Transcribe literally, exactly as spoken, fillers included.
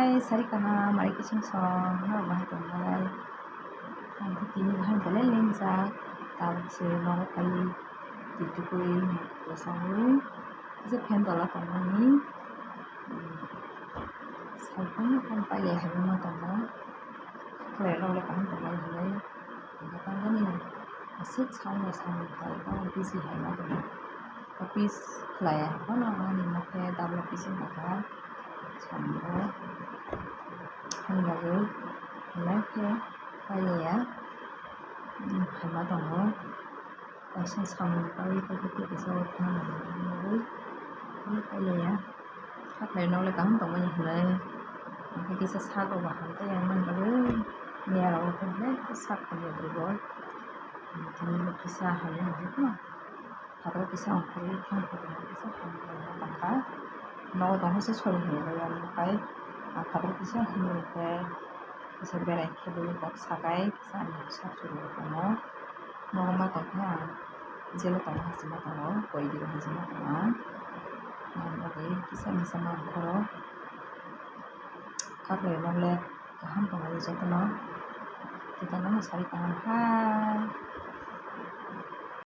Sari kaham, ari kising song, norok bahai tongnai. Ang khe tini bahai belai lengjak, tabuk se nogo phai twi tukui bwsangwi, kisa fan tola tongmani. Salphano phano pailai hai wngma tongo, khaklai rok le kaham tongnai hinwi. Hwnkhe tamjani aswk samung samung khlai tamo busy hai ma tongo. Office khlai phano ani mokhe double office wngkha samung o. Ani bagwi belai khe pailaiya, hmm, hai ma tongo. Kaisa samung paui paikhe tei kaisa o thangmani bagwi pailaiya. Khaklai nok le kaham tongmani hinwi. Hwnkhe kisa sak rok bo ham tei ang mani bagwi miya rok khe belai khe sak hamya bwrwi bo. Tini bo kisa hamya hwnkhe kheno phataro kisa ongkhorwi thang khe kisa hamya tongkha. Nogo tongkha se sori hinwi bagwi ang nukhai. Ang phataro kisa hinwi khe kisa berai khe bagwi kok sakai kisa ani sak churi tongo. Nogo ma tongkhe ang jelo tongma hachima tongo, koidibo hachima tongo ang. Ang bagwi kisa misa ma ongkhoro. Khaklai nok le kaham tongo jotono. Jotono no sari kaham hai.